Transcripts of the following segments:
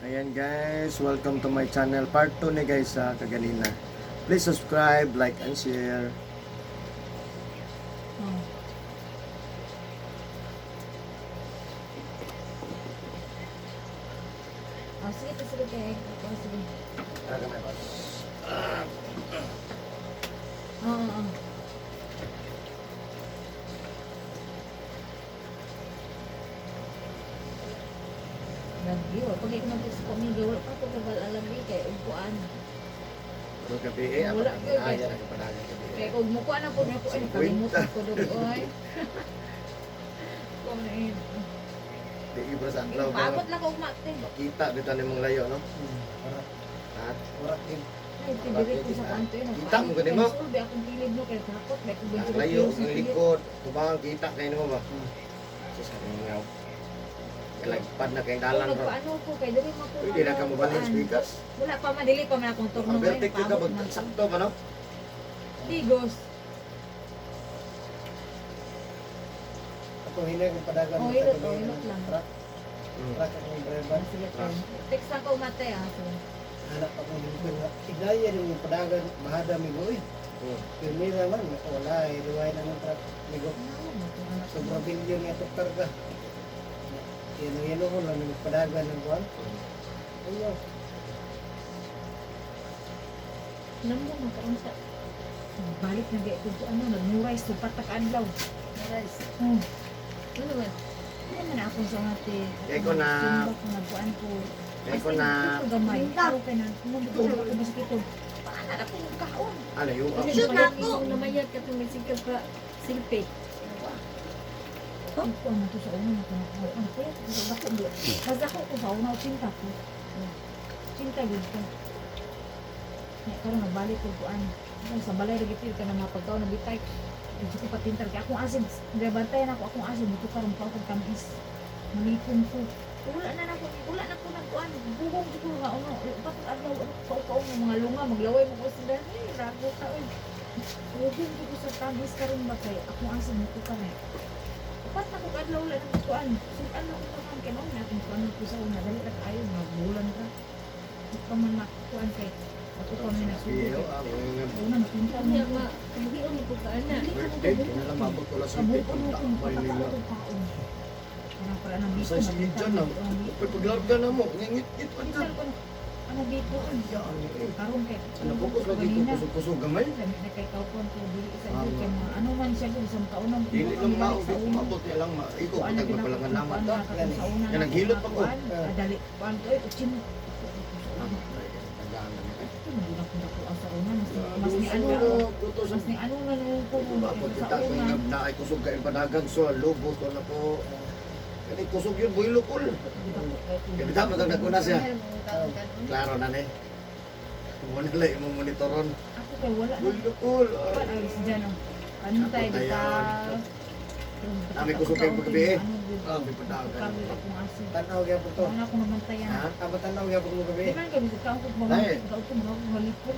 Ayan guys, welcome to my channel. Part 2 ni guys sa kaganina. Please subscribe, like, and share. Oh. Oh, sige, sige, kay. Oh, sige. Tara kamay boss. Oo. Lagi, wala pag ikaw sa pamilya, wala pa ko kabal alam eh, kay upuan. Pero gabi eh, Wala, ako kay- ay, yan ang padagan gabi Kay eh. kung mukuha na po niya ko, ay, nakalimutan ko doon, oy. Kung na eh. Di ibra sa adlaw. Paabot na ko umate. Makita dito ni mong layo, no? Para At ora din. Ay, tibiri ko sa kanto yun. Kita mo gani mo? Sulbi akong kilid no, kay takot, may kung ang layo, ang likod, tubang kita kayo mo ba? Sus, kami ngaw. Kalagpad na kayong dalan ro. Nagpaano ko, kay dali mo ko. Pwede na ka mo balhin speakers. Wala pa man, dili pa man akong turno. Ang vertic ka Paabot ba? man ko. Sakto ba, no? Digos. Ako hinay kong padagan. Oh, hilot, oh, hilot lang. Truck, truck akong driver. Sige, tayo. Text lang ko umate ah. Sige. Anak akong lingkod nga. Iglaya din yung padagan, bahada migo eh. Pirmira man, wala eh. Riway na ng truck migo. Sobra bilyon nga itong karga. Yan ang yelo ko lang yung padagan ng buwan. Ayaw. Namo magkaunsa. Balik na gay ko ano, nagmuray so patak adlaw. Rice. Oh, Ano man? ano man ako sa ate. Kaya ko na- Sumba ko nagkuan ko. Kaya ko na, Basta gamay. Pero kay na mo ko masakit ko. Paana na kung kaon. ano yung Kasi Shoot na ako! ako. Namayat ka itong magsigab pa silpi. Ang kuan to sa una na ko. Ang kuya ko sa dako. Mas dako ko sa una cinta ko. Cinta gud ko. Nya karon nagbalik ko kuan. Kung sa balay ra gid ka na mga pagkaon nabitay. Medyo ko patintar kay akong asin. Bantayan ako akong asin dito karon pa akong tamis. Malipon ko. Wala na nako, wala na ko nagkuan. Bugong jud ko nga ano, upat ka adlaw ano pao-pao nga mga lunga maglaway mo ko sila. Ay, rago ka oy. Bugong jud ko sa tamis karon ba kay akong asin mo ka na. Upat na ko kadlaw wala na kuan. Sudan na ko taman kay mao na akong kuan ko sa una dali ra kaayo magbulan ra. Di pa man makuan kay ako pa man Iyo, nagsulod. ang Una matinta mo. Kanya ma, kabuhion mo po ka ana. birthday, kinala mabot ko lang sa Kabuko mo punta kung Maynila. pataka itong kaon. Parang pala nang Sa si John na, paglarga na mo, ngingit-ngit pa ka. Ano dito? Yan, eh. Karon kay Ano focus lagi ko kusog-kusog gamay. Lami na kay kaupon ko dili sa jud kay mga ano man siya kung sa kaunang Dili lang mao, di umabot niya lang ma. Ikaw patag mapalangan lamat ta. Yan, naghilot pa ko. Dali kuan ko eh chin. Tagaan na niya. Sa una mas ni ano mas ni ano na nung ko Umabot sa kita ko una. na ay kusog kay padagan so lobo to na ko. Kani kusog yun builo kol. Kaya bitaw matag na siya. Klaro na ni. Mo na lang imong monitoron. Ako kay wala na. Builo kol. Kuan ay si Jano. Ano tayo Ako dita? Nami kusog kay paggabi eh. Ah, may padagan. Tanaw gyapon to. Ano ako namantayan. Ha? Aba tanaw gyapon mo gabi. Di man kami sa kaon ko Dahil. mga ko mga malipot.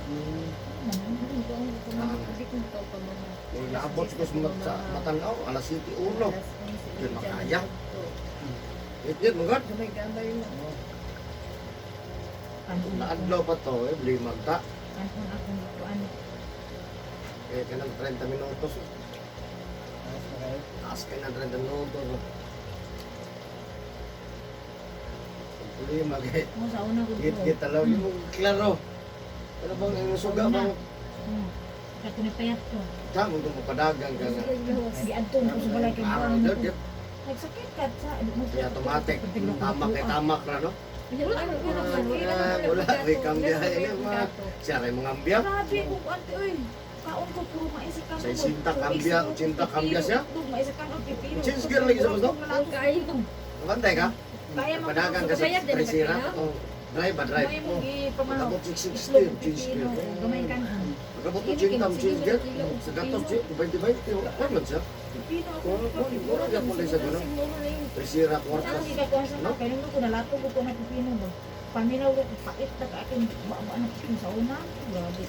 Kung naabot ko sa mga sa matanaw, alas 7:01. Yun, makaya. It mga Gamay-gamay mo. Kanon naadlaw pa to, eh, limag ta. kanon akong kuan. Eh, kanang 30 minutos. Taas na kayo. Taas kayo ng 30 minutos. Problema kay Mo sa una ko. git talaw yung klaro. Ano bang yung suga bang Kato ni payat ko. tamo kung mapadagang ka nga. Sige adto ko sa balay kay Klaro buwan. jud yun. Nagsakit ka sa Kaya automatic tamak kay tamak ra no. Wala, wala, Wala, may kambya ini mga siya ray mga ambya. Grabe ko kuan te oy. Kaon ko puro mais sa kanon. Sa sinta kambya, cinta kambya siya. Mais sa kanon pipino. Change gear lagi sa gusto? Kayo. Bantay ka? Kaya mo Padagang ka sa Bayad din ba Trisira. kayo? Oh, drive ba drive. May mo gipamanaw. Pagkabot Itlog 660, change pipino, gear. gamay kanon. Pagkabot ko cinta, change gear. Sa gatos, 20-20, wala man siya. Pipino ako. Kung wala gyapon sa gano'n. Trisira Ano kwartas. gikakuha sa No? kay nung ko nalato ko na pipino ba. Paminaw ko pait na ka akin ba ba na pipino sa una. Grabe.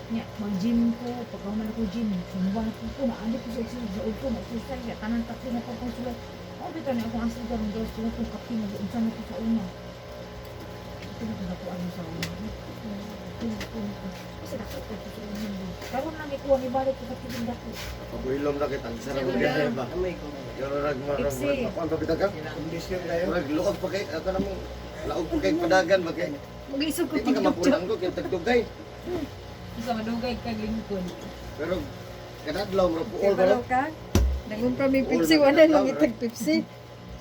Nya mag-gym ko, pagka man ako gym, sumba na ko na andi ko sa exercise sa upo, mag-exercise ya tanan tatlo na pag sulay. Oh, bitaw ni akong asal karon daw sila kong kape mag unsa na ko sa una. Pinakadako ano sa una. Kasi dako ko sa una. Karon lang ikuha ibalik ko katibing dako. Pabuilom na kita. Sarap mo biyahe ba? Amay ko. Pero rag marag Ipsi. makuan pa bitaw ka? Kondisyon tayo. Murag luog pa kay ako namang laog pa kay padagan ba kay. Mag-isog ko Di pa ka mapulang ko kay tagtugay. Sa madugay kag lingkod. Pero kanadlaw murag puol ba? Kabalo ka? Nagumpra may Pepsi, wala lang itag Pepsi.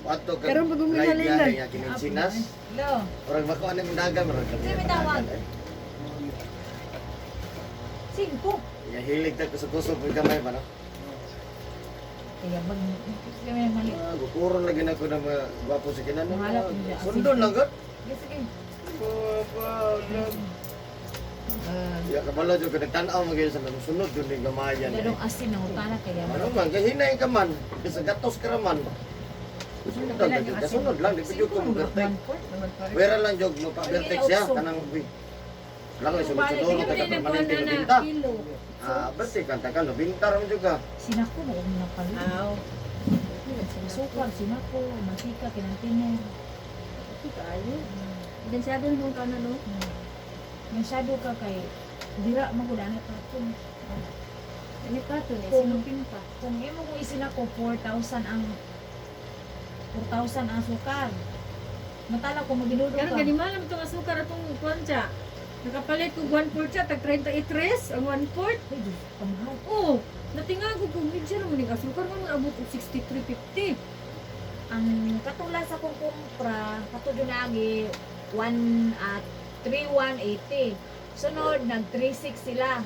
Ato ka. Karon pag umihalin na. Nga kininsinas. Lo. Murag makuan ang dagan murag. Sino may tawag? Singko. Ya hilig ta kusog-kusog pag gamay ba no? Kaya bag kami mali. Ah, gukuron lagi na ko ng mga gwapo sa kinan. Mahalap nila. Sundon lang gud. Sige, sige. Ya kabalo jud ko nagtan-aw magyud sa mga sunod jud ni gamayan. Lalong asin ang utana kaya. Ano man kay hinay ka man, bisa gatos ka ra man. Sunod lang jud ka, sunod lang di pa jud ko mabertek. Wera lang jud mo pa-bertek siya kanang uy. Lang lang sunod sa dulo kay permanente nabinta. Ah, bertek kan tagal nabinta ra man jud ka. Sinako mo og mga palit. Aw. Sukar, sinako, mantika, kinantiner. Kaayo. Densado mo ka na no? Masyado ka kay dira mo gud ani patong. Ano pa to ni Kung- sinupin pa. Kung imo kong isinako 4,000 ang 4,000 ang sukar. Matala ko maginudo Karon ka. gani malam itong asukar atong kuan siya. Nakapalit ko 1/4 siya tag 33 ang 1/4. Ay, Diyos, kamahal. Oh, natingago ko medyo naman ning asukar man abot og 63.50. Ang katulad sa kong kumpra, katulad yun lagi, 1 at 3,180. Sunod, nag 3,6 sila.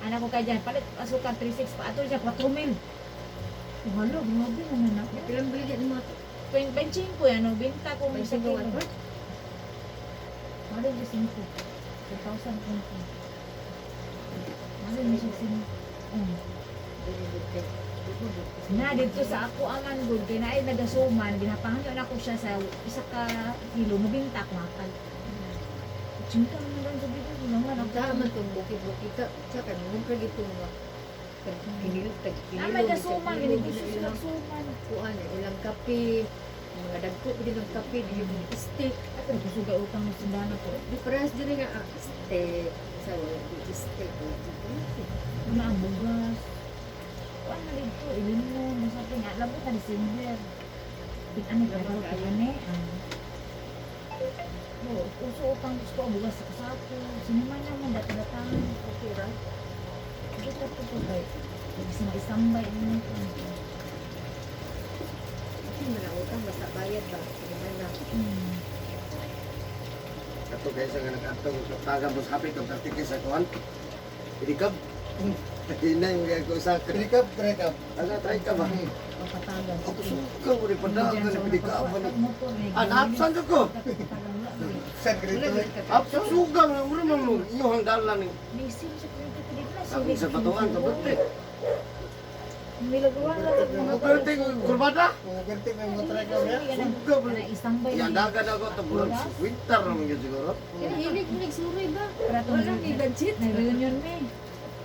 Anak ko kay dyan, palit asukar 3,6 pa. Ato siya, 4,000. Wala, grabe naman ako. Ilang baligya ni mga to? 25 yan, no? Binta kung sa 25 kilo. 1/4. Mahal yung 5. 2,000 kung Mahal yung 5. Oh. Na dito sa ako aman gud kay naay nagasuman ginapangayo na ko siya sa isa ka kilo mobinta ko akal. Cinta man lang sa bigo naman ako. Ang man tong bukid-bukid ka, sa kan mo pa gito nga. Tag kinilo, tag Na kinilo. may gasuman ginegosyo sila suman. Kuan, ilang kape, mga dagko din ang kape, di yung steak. Ay pero kusuga utang mo sundana ko. Di parehas diri nga ah, steak sa wala di steak. Una ang bugas. Kuan na dito ilin mo masabi nga labot na December. Pin ano ka ba kay ane? Oh, uso utang gusto ang bugas sa kasako. Sinima naman data-datahan. Okay ra. Dito to to kay bisa maisambay ano to. Hindi man ang utang basta bayad ba. Sige man na. Kato kay sa nga nag-adto taga bus hapit og pertik sa kuan. Idikab. Hinay mo kay ko sa Trikap, trikap. Ala try ka ba? Papatagan. Ako suka mo ni padagan ni pidikab ni. Ah, naapsan jud ko. Sa Wala grito. gid ka. Apsan suga mo mo man mo inyong dala ni. Nisim sa kwento ko dito na Sabi sa patungan ka birthday. Nilagawa lang ang mga Birthday ko kurbada. Mga ganti may mga trikap niya. Suga mo. Na isambay. Yan dagan ako to bulan winter naman gyud siguro. Kaya hilig mo nagsuroy ba? Wala Wala ni budget. Nag-reunion me.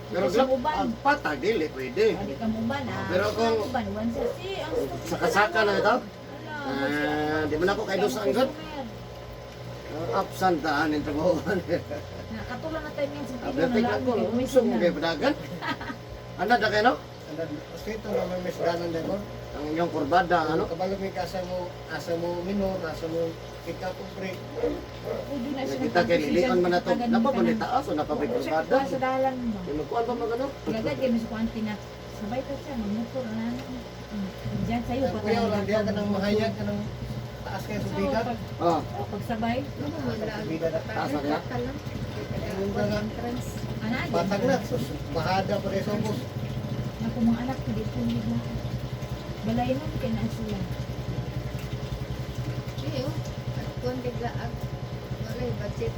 Pero Sa glap, uban. ang patag dili pwede. Di ka mo uban ah. Pero kung- uban uban sa si ang Saka-saka na ito. Ala, Ah, di man ako kay dos ang god. Absent taan yung trabaho. Na katulad na time yan sa pilo Abertik na ako, lang. usog mo kay padagan. Ana da kay no? Basta ito naman may sudanan din ko. Ang inyong kurbada ano? Kabalo may kasa mo, asa mo minor, asa mo pick up o break. Nakita kay lilion man nato. Napa ba ni taas o napa ba kurbada? Sa dalan ba? Kay magkuan pa man ano? Gagad kay mis kuanti na sabay ta siya magmotor na ano. Diyan sa'yo Ang kuya, wala diya ka ng mahayag ka ng taas kayo sa bigat. Ah, Pagsabay. Ano man lang. Subida na. Taas na kaya? Talang. Entrance. Ana, Patag na, sus, bahada pa rin sa ubos. Ako mga anak ko dito nila. Balay mo kay na sila. Iyo. At kuan bigla ag wala yung budget.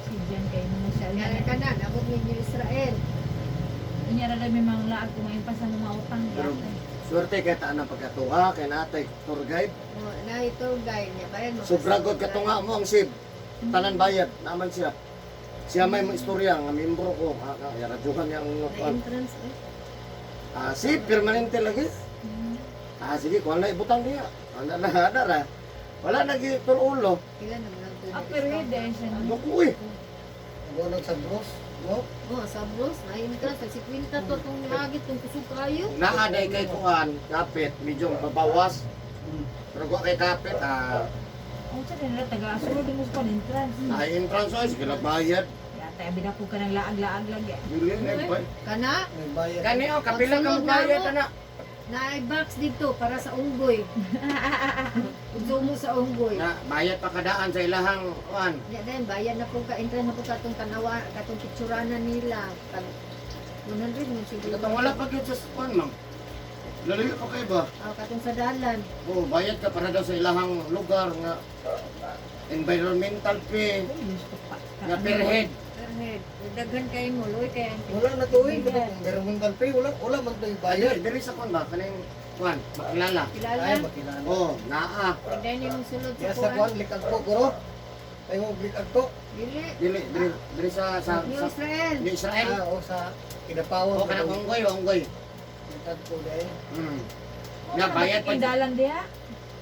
Si Jan kay mga siya. Kaya kanan, ako ninyo Israel. Unya ra may mga laag kung ngayon pa sa mga utang. Pero swerte kay taan ang pagkatunga kay natay tour guide. Oh, na ito guide niya. Bayan mo. Sobra god katunga mo ang sib. Tanan bayad naman siya. Siya may mga istorya nga membro ko. Ah, ah, radyuhan niya ang Na kuan. entrance eh. Ah, si permanente lagi. Ah, sige, kuan na ibutang niya. Ana na ana ra. Wala nagi ulo. Pila na mga Ah, pero yun dahil siya. Ano ko eh. Nagulog sa bros, no? Oh, sa bros, na entrance tag 50 to tong hagit tong kusog kayo. Naa day kay kuan, kapit, medyo mabawas. Pero kung kay kapit, ah, Ang sa nila taga-asulod mo sa entrance. na entrance ay sige lang bayad. Yata abi na po ka ng laag-laag lagi. Yun eh, bay. Kana May bayad. Kani oh, kapila ka magbayad ana. na box dito para sa unggoy. Ugso mo sa unggoy. Na bayad pa kadaan sa ilahang kuan. Ya then bayad na po ka entrance na po katong tanawa katong picturanan nila. Tag 100 mo siguro. Katong wala pa gyud sa kuan, ma'am. Lalayo pa kay ba? Ah, katong sa dalan. Oh, bayad ka para daw sa ilahang lugar nga environmental fee Uy, Diyos ko pa. nga per head. Per head. Daghan kayo mo, loy kay ang Wala na to eh. Kung meron pay, wala, wala man to bayad. Diri diri sa kuan ba kaning kuan, makilala. kilala. Ay, makilala. Oh, naa. Then yung sulod Yes, sa sa kuan. kuan, likag ko, kuro. Ay mo, likag ko. Dili. Dili diri diri sa New sa Israel. New Israel. Ah, o sa Kidapawan. Oh, kanang unggoy, unggoy. Likag ko dahil. Nga bayad pa. Dalan diha.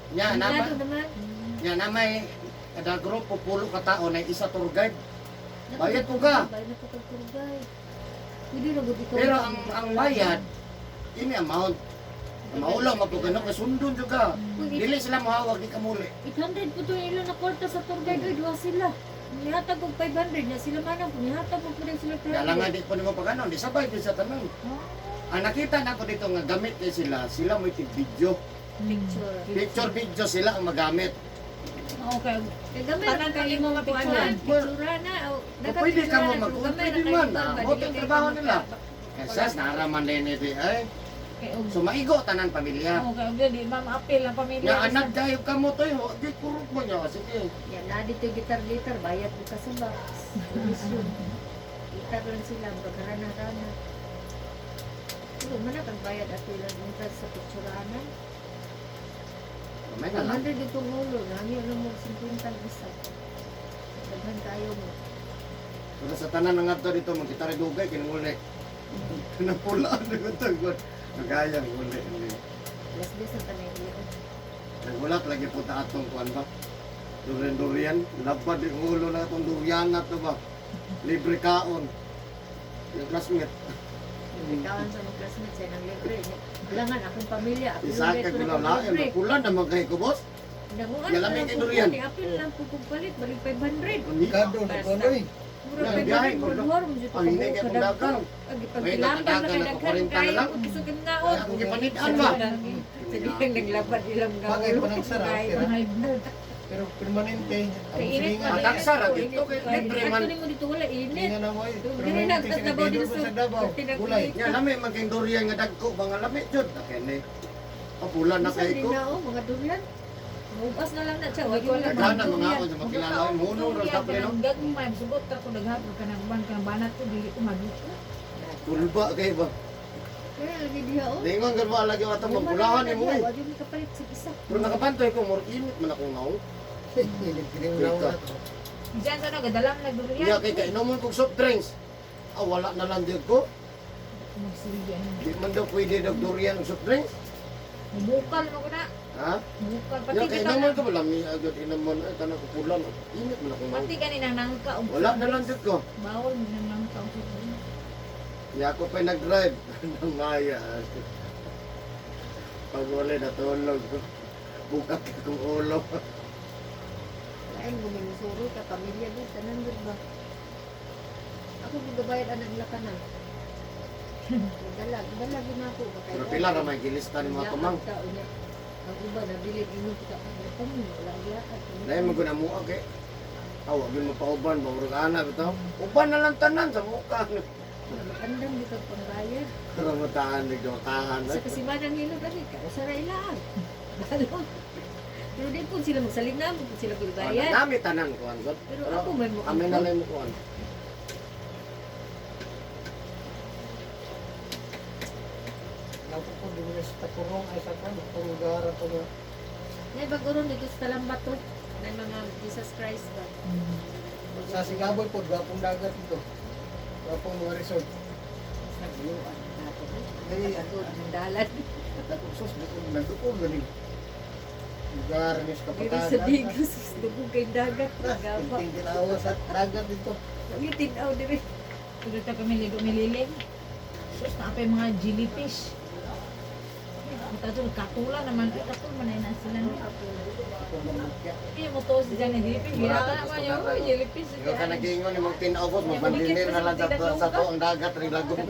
Nya na Nado naman. nya na may kada grupo pulo ka tao na isa tour guide. Bayad po ka. Bayad na po ka tour guide. Pwede ra gud ikaw. Pero ang bayad ini amount. Maulaw mapugano kay sundon jud ka. Uy, Dili sila mohawag di ka muli. 800 po to yung ilang na kwarta sa tour guide. Uy, duha sila. Nihatag og 500 na sila man ang nihatag og pud sila Kaya lang nga 300. di po nimo pagano, di sabay gyud sa tanan. Ang nakita nako dito nga gamit kay sila, sila mo video. Picture. Picture video sila ang magamit. Okay. Kay gamay ra Tanan kayo kayo mga mga picture. picturean. Picture na. O, O, pwede ka mo mag- pwede man, ah. Mo tong trabaho nila. Kaya naraman din ni ay. Kay og So maigo tanan pamilya. Oo, kay og di ma'am apil ang pamilya. Nga anak kayo kamo to, di kurog mo niya sige. Yan na dito gitar-gitar bayad mo ka sa box. Komisyon. Gitar lang sila magrana-rana. Pero man na kang bayad ato ilang entrance sa picturanan. May na lang. 100 itong ulo, nangyo lang mo 50 ang isa. Daghan kayo mo. Pero sa tanan nga to dito magkita rin dugay kinunguli. Napula ang tagod. Nagayang uli. Uli. Alas 10 ang tanay ulo. Nagulat lagi po ta atong kuan ba. Durian durian, labad yung ulo na atong durian na to ba. Libre kaon. Yung classmate, Ikawan sa mga classmates ay nang libre. Langan akong pamilya, ako isa ka ko gula na lain, libre. pula naman kay ko boss. Nanguan Yalamig lang kay po durian. ni apil lang po kong palit, balik 500. Kado, nagkuhan oy. Mura Yan, biyahe 500 ko mo lang. duha mo jud Ang hinay kay kong dagan. May Pagkilamban na nakadagan kay ako, daghan 40 na kayo lang. kung gusto kang naon. Kaya akong gipanitan ba? Sige lang naglabad ilang Bagay gawin. pa ng sarap, Ang high blood. pero permanente. Ang Kay init silingan. man. Ang taksa ra dito kay libre man. Ato nimo dito wala init. Silingan na mo eh. Dili Permanente sa nagtatrabaho Kabidor dito pa sa Davao. Gulay. Nya lami man kay durian nga dagko ba nga lami jud. Kene. Pula na Bisan kay din ko. na oh, mga durian. Mubas na lang na siya. Wag Wala Daghan na mga ako sa makilala ay muno ra Durian sa pleno. kanang gagmay sugot ra ko daghapon kanang uban kanang banat ko dili ko maguto. Kulba kay ba. Kaya lagi diha oh. Ningon gud mo lagi atong mabulahan nimo eh. Wag yung kapalit sa isa. Pero nakapantoy ko more init man akong naong. Init kini mo na ako. Diyan sa nagadalam na durian. Nya kay kainomon kog soft drinks. Ah, wala na lang diod ko. Magsilbi ano. Di man daw pwede dag durian og soft drinks. Bukal mo ko na. Ha? Bukal pati Nya kay bitaw inomon na. ko lami agad inomon ay tanang ko pula. Init man akong naong. Pati gani nang nangka og Wala na lang diod ko. Bawol mo nang nangka og soft drinks. Nya ako pa nag-drive. Nangaya. Pag wala natulog ko. Bukat akong ulo. Lain guminisuro ka pamilya gud tanan gud ba. Ako gibabayad anak nila kanan. Dala, dala gid na ako ba Pero pila ra may gilista ni mga tumang. Ang uban nabilin ingon kita ang wala gilaad. Dahil mo guna mo kay aw agin mo pauban ba urag ana bitaw. Uban na lang tanan sa muka. Andam di kag pangbayad. Ramataan ni dotahan. Sa kasimanang hilod ani ka sa ra ilaan. Balon. Pero di po sila magsalig na mo sila gulbayan. Nami tanan kuan god. Pero ako may mo. Amin na lang mo kuan. Napo ko di mo sa takurong ay sa kan itong lugar ato nga. Nay bago ron dito sa Talambato ng mga Jesus Christ ba. Sa Sigaboy po, gwapong dagat ito. Gwapong mga resort. Sa buluan nato. Ay, Ang dalan. sus, di ko nagduko gani. Lugar ni sa Diri kapatagan. sa Digos, dugog kay dagat, nagaba. Tinting tinawa sa dagat dito. Ang tinaw diri. Tuloy ta kami ligo mililing. Sus, naapay mga jellyfish. Kita dyan, katula naman. Ay, katul man ay na sila. No? Ako mamukya. Kaya mo to si dyan, jellyfish. Ginawa naman yun, "Uy, jellyfish." Ikaw ka nag-iingon ni mong tinaw boss, magbandinir na lang sa to ang dagat ring lagong.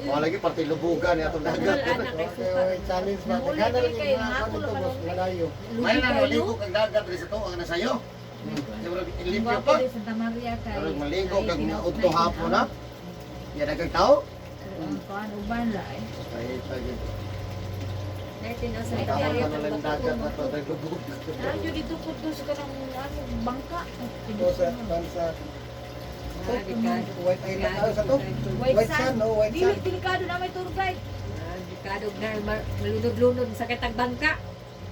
Wala lagi parte lubugan ni atong dagat. Wala na kay suka. Okay, challenge ba? Nahuli Daghan na lang kay yung mga nakatulog ano dito, man boss. ako. Malayo. May na maligo kag dagat rin sa to ang nasayo. Siguro limpyo Guwapo pa. din Santa Maria kay. Pero maligo kag udto hapon na. Ya daghang tao. Ang kuan uban la eh. Ay, tagi. Nay tinaw sa Kaon Italia. ka na lang dagat na to ring lubog. Nandiyo dito po to sa kanang ano, bangka. Ito sa bansa. White Island. Ah, sa to? White White sand. sand, no? White Dili sand. delikado na may tour guide. Delikado na malunod-lunod sa kitag bangka.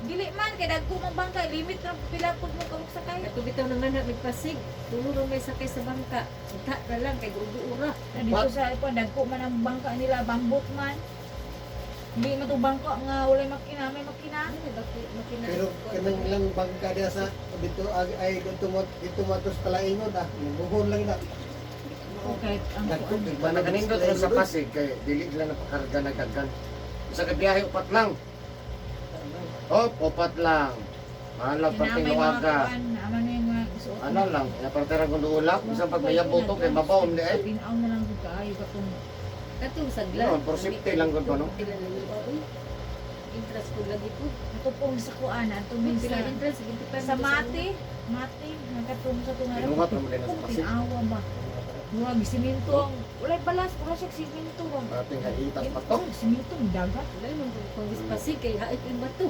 Dili man kay dagko mang bangka, limit ra pila pud mo kabuk sakay. Kato bitaw naman na magpasig. Tulo ra may sakay sa bangka. Unta na lang kay guuro-ura. Na dito sa kuan dagko man ang bangka nila, bambot man. Hindi man to bangka nga walay makina, may makina. Ano bakit makina? Pero kanang ilang bangka diya sa dito ay ay dito mo atos talaingon ah. Buhon lang na. Okay, ang Dagko, kuan. Ba nakanindot rin sa Pasig kay dili sila napakarga na daghan. Isa ka biyahe upat lang. Hop, upat lang. Mahalag parte Kinamay mga luwaga. kuan, naman na yung mga suot. Ano lang, inapartera kung duulak, bisan pag may yabuto kay mabaw ni ay. Tinaw na lang gud kaayo katong Katong sagla. No, for safety lang gud ba, no? Interest ko lagi po. Natupong sa kuan ato minsan. Pila interest 25 Sa mati, mati nakatong sa tunga. Pinuhat naman din sa Pasig. Tinawa ba? Murag siminto ang walay balas, murag siya siminto ba. Parating hahitas pa to. Murag siminto ang dagat. Wala man kung pasig kay hait yung bato.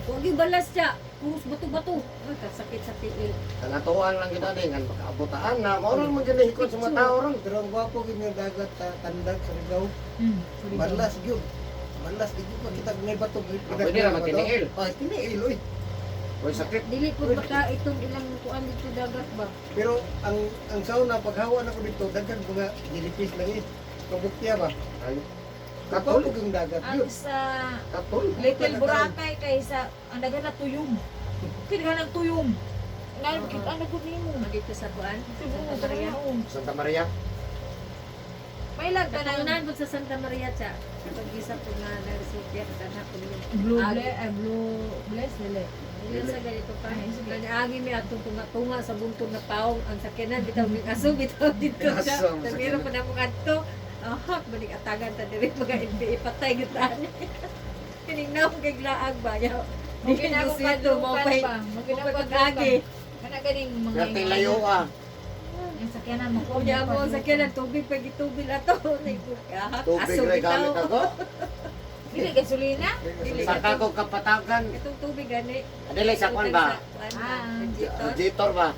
Huwag yung balas siya. Puros bato-bato. Ay, kasakit sa tiil. Kanatuan lang gid ani ngan makaabotaan na. Mao lang man gid hikon sa mga tao ron. Pero ang gwapo gid nga dagat sa Tandag sa Rigao. Sorry. Balas gyud. Balas di gyud makita ngay bato. Ah, pwede ra magtiniil. Ah, tiniil oy. Oy sakit. Dili po baka itong ilang kuan dito dagat ba? Pero ang sauna paghawa na ko dito daghan mga jellyfish lang eh. Kabuktiya ba? Ay. Katol Katol, yung dagat Ang yun. sa katol. Little Boracay kay sa ang dagat na tuyom. Kay dagan ang tuyom. Nga kita na gud nimo. Dito sa kuan. Tibuo Santa sa Maria. oh. Santa Maria. May lag ka Katunan po sa Santa Maria siya. Kapag isa po nga narisipya, katanak ko yun. Blue ble, ay blue bless dili. Yun sa ganito pa. Ay, sige. Kani agi mi atong tunga-tunga sa buntong na paong ang sakyanan bitaw ning aso bitaw dito siya. Aso ang Tamiro sakyanan. pa na mong adto. Ahak manig atagan ta diri mga NPA patay gyud ani. Kining naong kay glaag ba ya. Mugin ako mo kadlukan pay. ba? Mugin Mo ako pay pag-agi. kadlukan. Kana ganing mga Perting layo ah. Yung sakyanan mo ko. Unya mo ang sakyanan tubig pag gitubil ato. Ahak Tubig aso ra gamit bitaw. ako. Dili gasolina? Dili Saka ko kapatagan. Itong tubig gani. Adili sa kwan ba? Ah. Jitor ba?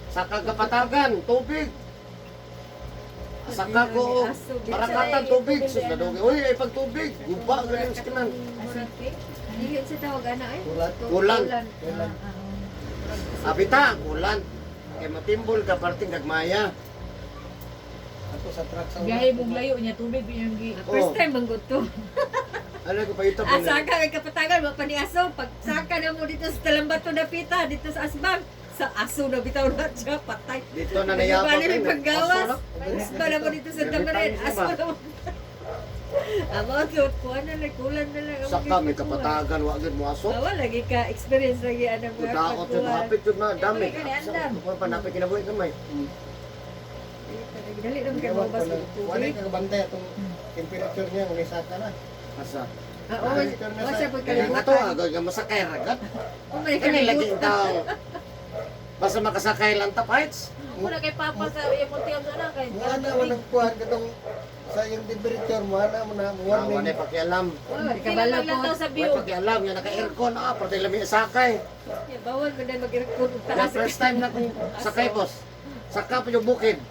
Saka kapatagan, tubig. Saka ko barakatan tubig sus nadugi. Uy, ay pagtubig, guba galing sa kinan. Asite? Dili sa tawag ana eh. Kulan. Kulan. Kulan. Abita, ulan. Kay matimbol ka parting gagmaya. Ako sa truck sa Biyahe mong layo niya tubig yun yung gi. First Oh. time manggod to. Ano ko pa ito? Asaka kay kapatagan wa pa ni aso. Pagsaka na mo dito sa Talambato na pita dito sa Asbang. Sa aso na bitaw na siya patay. Dito na nayabot. Bali may paggawas. Usba na mo dito sa Tamarin. Every Aso time na mo. Amo to kuan na lang kulan na lang. Saka may kapatagan wa gid mo aso. Awa lagi ka experience lagi ana mo. Kudaot yun, hapit yun na, dami. Eh, kani andam. Kuha pa, napit kinabuhi kamay. Dali lang kay mabas og Wala tubig. ka bantay atong temperature niya kung isaka na. Asa? Ah, oo, wa siya pud Kaya nga to, kalibutan. agad nga masakay ragat. Oh my Kani lagi kalibutan. tao. Basta makasakay lang ta, fights. Wala kay papa sa iya munti ang sana kay. Mo na mo nagkuhan katong sa iyong temperature mo na mo na Wala warning. na pakialam. Wala Sila kabalo maglantaw po. sa view. Wala pakialam, nga naka-aircon, ah, parte lami sakay. Ya, bawal man dahil mag-aircon ug The taas. first time na kong sakay, boss. Saka pa yung bukid.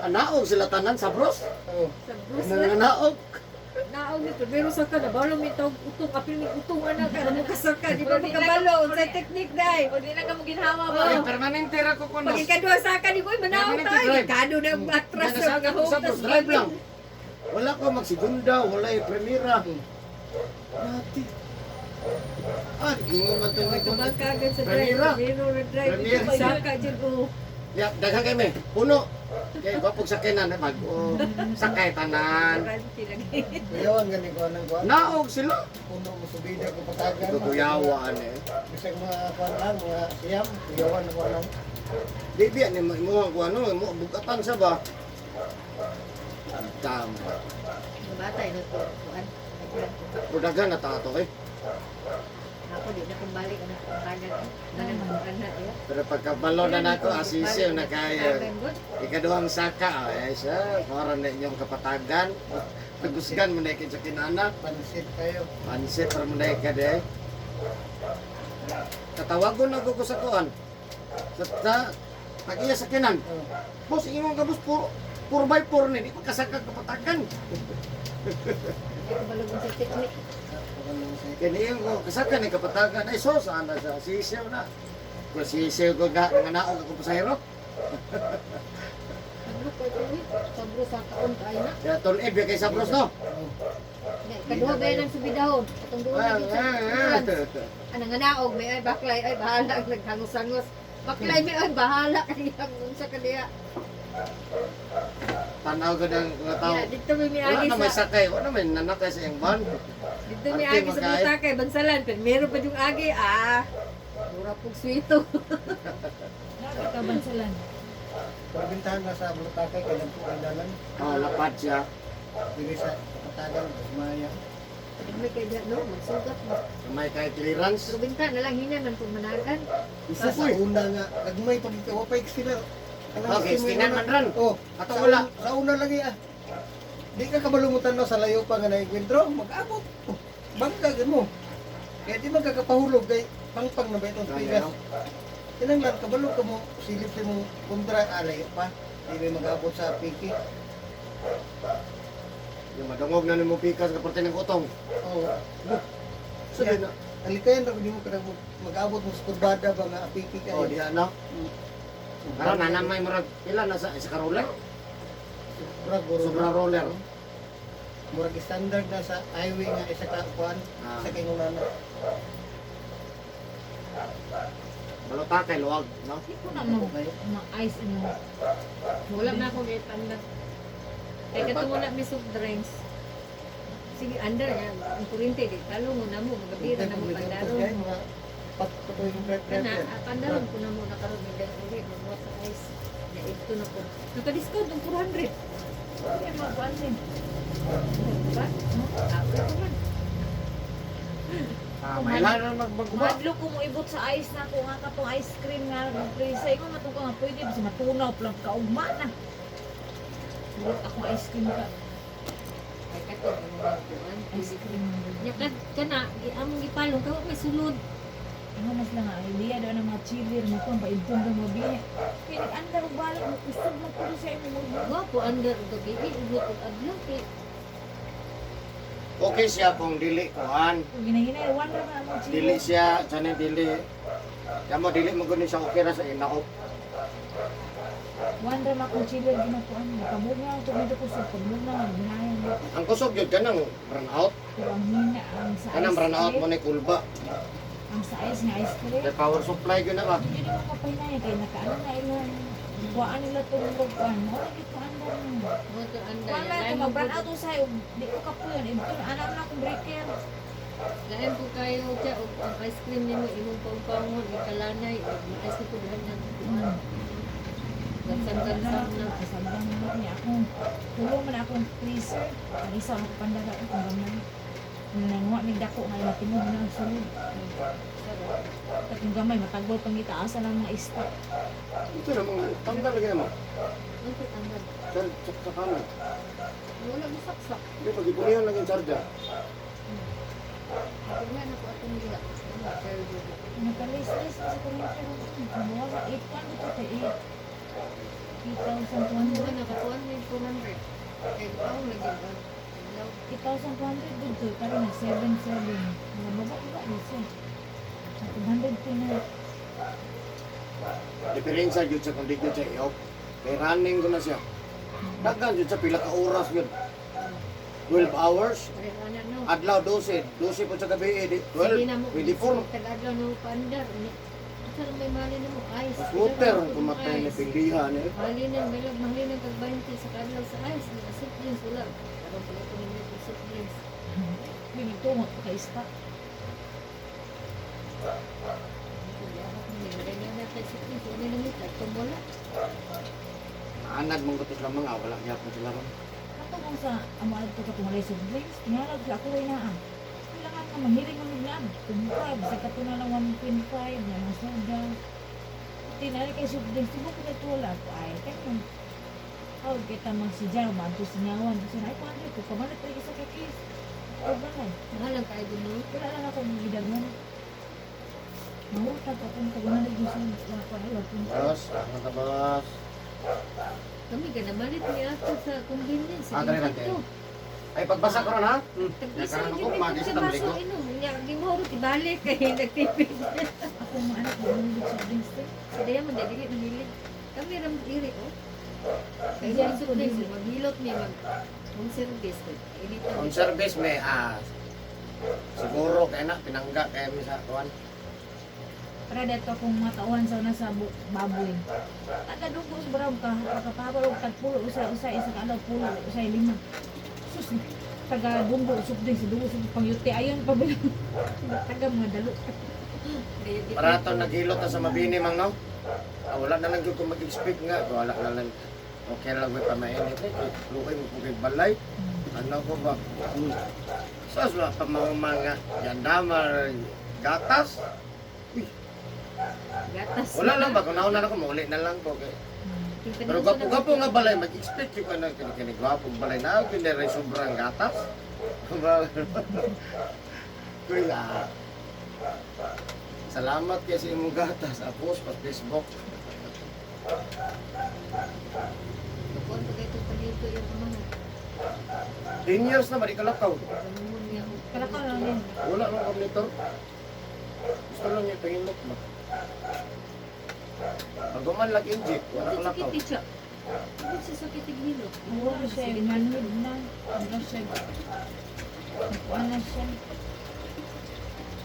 Anaog sila tanan sa bros. Oh. Sa bus na. Nanganaog. Naog nito, pero sa ka na, bawal may tawag utong, apil may utong anak, ano mo kasaka, di ba makabalo, unsay technique dai. O di na ka mo ginhawa ba? Ay, permanente ra ko kuno. Pag ikaduha sa ka, di ko, ay manaog Permanente tayo, drive. ikado na ang atras sa Nasaka mga ko sa hotas. bros, drive lang. Wala ko magsigunda, wala yung primera. Nati. Ah, ingon man to ni Ito kuno. kagad sa drive. Premiera. Primero na drive. Premiera. Saka dyan oh. Ya, daghan kay me. Puno. Kay gwapog sakyanan bag-o. Sakay tanan. Kurante lagi. Kuyawan gani ko nang kuan. Naog sila. Puno mo subida ko patagan. Kuyawan eh. Bisag mga kuan lang, mga siyam, kuyawan ako lang. Di biya ni mo imo ang ano, mo bugatan sa ba. Ang dam. Mga bata ino to. Kuan. Pero daghan na ta ato eh. Ako di na kong balik anak kong kagan. Ganang kong anak ya. Pero pagkabalo na nako asisiw na kayo. Ikaduhang saka, ay siya, para na inyong kapatagan. Tagusgan mo na ikin sa kinana. Pansit kayo. Pansit para mo na ikin eh. Katawagon na ko ko sa kuan. Sa pag-iya sa kinan. Oh. Boss, ingon ka boss, 4 by 4 ni, di pa kasaka kapatagan. Hindi ko balog sa technique. Ako lang sa Kaya niyon ko, kasaka ni kapatagan. Ay, so, saan na siya? Sisiw na. Kung sisiw ko nga, nga naog ako pasahero. Ano ko ito eh. Sabro sa kaon kaay na. Kaya tol, eh, kay sa bros, no? Kaduha ba yan ang subidahon? Atong doon Ah, na sa ah, ah. Anang nga naog, may ay baklay, ay bahala, naghangos-hangos. Baklay, may ay bahala, kaya unsa ka diya. Tanaw ko ng mga tao. Ya, dito may Wala miagi na may sa sakay, wala may nanakay sa iyang van. dito may Arte agi sa magkain. Butakay, Bansalan, pero meron pa yung agi, ah. Mura pong swito. Nakita ka bansalan. Parbintahan na sa Bulutakay, kay nagpo ang dalan. Oh, lapad siya. Dili sa kapatagan, maya. May kay diya, no, magsugat mo. May kay clearance. Pero binta na lang hina man kung managan. Isa sa Uy. una nga, nagmay pag wapay sila. Kanang Okay, estimate stinan una. man ran. Oh, Ato sa wala. Sa una lagi ah. Di ka kabalumutan no sa layo pa nga naigwendro, mag-abot. Oh, bangka gid mo. Kaya di man ka kapahulog kay pangpang na ba itong Kaya, tigas. no? Kinanglan kabalo ka mo silip sa mong kontra alay pa. Di may mag-abot sa piki. Yung madungog na nimo pikas ka parte ng utong. Oh, So, Yeah. di na. alikayan ra di mo kanang mag-abot mo sa kurbada ba nga piki kayo. Oh, diha na. Karon na namay murag pila na sa isa ka roller. Murag guro. Sobra roller. Murag standard na sa highway nga isa ka kuan, Ah, isa kay ngulana. Balota kay luwag, no? Di ko na mag ma-ice ano. Wala na akong ipanda. Kaya katong wala may soft drinks. Sige, under niya. Ang kurinte, di. Talo mo na mo, magabira na mo pandaron. Kay mga patuloy yung drive Kana, drive. ah, pandaron ko na mo nakaroon ng dahil uli, magbuhat sa ice. Na ito na po. Naka-discount ng 400. Hindi mga kuan din. Diba? Ah, wala pa man. Ah, may na magbaguba. Madlo ko mo ibot sa ice na ko nga katong ice cream nga nagprisa ingon matong ka nga pwede bisa matunaw lang kaugma na. Ibot akong ice cream ka. Ay, katong ang mga kuan. Ice cream. Nya kana, among gipalong ka may sulod. Ingon mas lang nga idea daw ng mga chiller mo kuan paidton daw mo biya. Kay nag-andar og balik mo kusog mo kuno sa imo mo. Wa po under og gabi, ugot og adlaw kay Okay siya kung dili kuan. Ginahinay one ra man among chiller. Dili siya, sana dili. Kamo dili mo guni siya okay ra sa inaop. One ra man akong chiller ginakuan. Nakamugna ang tubig ko sa pagmugna nga ginayan. Ang kusog gyud kanang run out. Pero ang hina ang sa Kanang ice run out cream. mo ni kulba. Ang sa ice nga ice cream. The power supply gyud na ba? Hindi naman kapahinay kay nakaano na ilan. Kuhaan nila itong kuhaan. Mo lagi kuhaan ba mo? mo to under. Kuhaan man ito, mag-brand out usay. Di ko kapuyon. Ito, anak na akong breaker. Lain po kayo siya og ang ice cream nimo imong paungpaungon ikalanay og ma-ice ko kuan na kuan. Gansam-gansam na. Kasabang mo niya akong tulong man akong freezer. Ang isa ako pandara ko kung gamay. Nanguha mig dako nga matimog na ang sulod. At yung gamay matagol pang gitaasa ng mga stock. Ito na mga tanggal lagi mo. Ang tanggal. Sir, sa kanan. Wala mo saksak. Hindi pag ipunihan lang yung charger. Wala na ko atong diha. Wala, charger. Nakalis-lis sa kuryente. Kumuha sa 8.1 dito kay 8. 8,200. Wala nakakuan may 400. Kay paong lagi ba? Adlaw. 8,200 dito, parang nag 7,700. Mga baba ba siya. 200 na. Diferensya gyud sa kung di gyud siya i-off. Kay running ko na siya. Daghan gyud sa pila ka oras gyud. 12 hours. Pareho na no. Adlaw 12, 12 po sa gabi eh, Sige 12, na mo. 24. Tagadlaw no paandar. Asa lang may mali na mo ice. Mas water ang kumatay na pinglihan eh. Mali na may mali na kag 20 sa kadlaw sa ice. Ni soft drinks wala. Karon pala ko ninyo og soft drinks. Binitungot pa kay ista. Anad mong gutos lang mga, wala gyapon sila ron. Ato kung sa amo adto ka tumalay soft drinks, tingalag sa ako way naa. Kailangan ka manghiring mo niglaan. Kumpra, bisag kato na lang 1.5 na mga soda. Tinari kay soft drinks, tibo ko na wala ko ay kay mo. Aw, kita mang si Jar, maadto singawan. Kasi na ay kuan ko pamalit pa isa ka case. O balay. Mahal ang kayo no? Wala lang ako gidagon. Mahutag akong tagunan ng gusto ko ay 1.5. Boss, ano ka boss? Kami ka namalit ni ato sa convenience. Ah, dali lang, Ito. Ay, pagbasa ko ron ha? Tag-isa Nakaroon rin ko, yun, magis sa na baso maligo. inom. Nya, gimoro, tibalik kay nagtipid. Ako mga anak ko ng soft drinks te. Sa daya man, dili mahilig. Kami ram diri oh. Kay Diyan sa ko drinks, dili. maghilot mi mag home service. Init On service may siguro kay na pinangga kay mi sa kuan. Para dito akong mga tauhan sa una sa baboy. Taga dugo sa barang ka, kapaparo tag pulo usa usa isa ka adlaw pulo usa lima. Sus, taga dunggo soft drinks dugo sa pangyute ayon pa ba? Taga mga dalo. Para to naghilot na sa mabini mang no. Ah, wala na lang gyud ko mag-expect nga, wala na lang. Okay lang may pamainit eh. Lukoy mo kay balay. Ano ko ba? Sas wala pa mga mga yandamar gatas. Gatas. Wala lang ba kung nauna na ko mauli na lang ko kay. Pero gwapo-gwapo nga balay mag-expect yung ano kini kini gwapo balay na kini sobrang gatas. Kuya. Salamat kay sa imong gatas. Ako sa Facebook. Kuan pa kay palito yung mga. 10 years na balik kalakaw. Ganun niya. Kalakaw lang yun. Wala nang computer. Gusto lang niya pahindot ba? Pag guman lang inject, wala Sakit kalakaw. siya. Bakit siya sakit ang hilot? Wala siya, manhid na. Wala siya. Kuan na siya.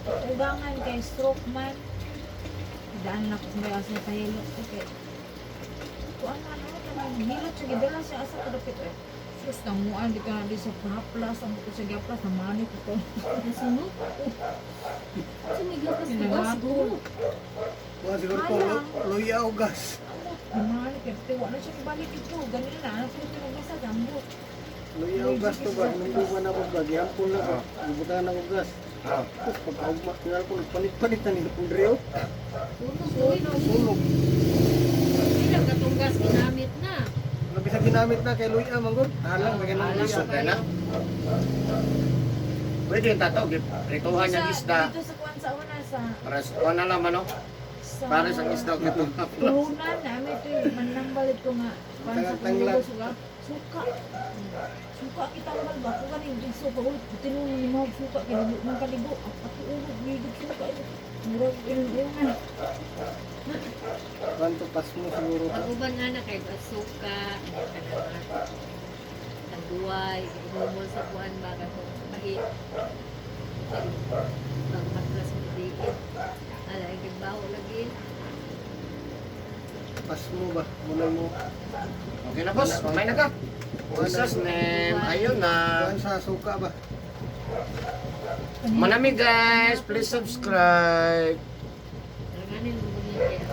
Ugangan kay stroke man. Daan na ko may asa pahilot ko kay. Kuan na ano kanang hilot siya gidala siya asa kadapit eh. Sus namuan di ka na di sa haplas ang buko sa gaplas na manit ko. Nasunog? Sa may gatas na ba? Siguro. Mga siguro ko, luya o gas. Amot manit kay tiwa na siya ibalik ito. Ganun na ano ko tinagasa gambot. Luya o gas to ba? Nung buwan ako ba, gihampon na ko. Gibutangan ako gas. Ah. Tapos pagkaugma, tingal ko, nagpalit-palit na nila kong driyo. Sunog. Uy, no. Sunog. Ilang katong gas ginamit na. Labi sa ginamit na kay luya, manggod. Halang, kay ganun luya. Lisod na. Pwede yung tato, prituhan niyang isda. Dito sa kuan sa una sa Para sa kuan na lang ano? sa Para sa isda gitu. Tulunan namin ito yung manambalit ko nga para sa Tanglat. kung suka. Suka. Suka kita mal ba ko kaning big suka ulit tinuon ni mo suka kay ligo man kaligo. Ako ulog gigit suka. Murag inuuna. Kanto pas mo siguro to. Ang uban nga na kay basuka, kanang taguay, inumo sa kuan ba katong pahit. Pagpatlas mo diit. Ala, ikigbaho lagi. Pas mo ba? Muna mo. Okay na boss, mamay na ka. Jesus name, ayun na. Kuan sa suka ba? Manami guys, please subscribe.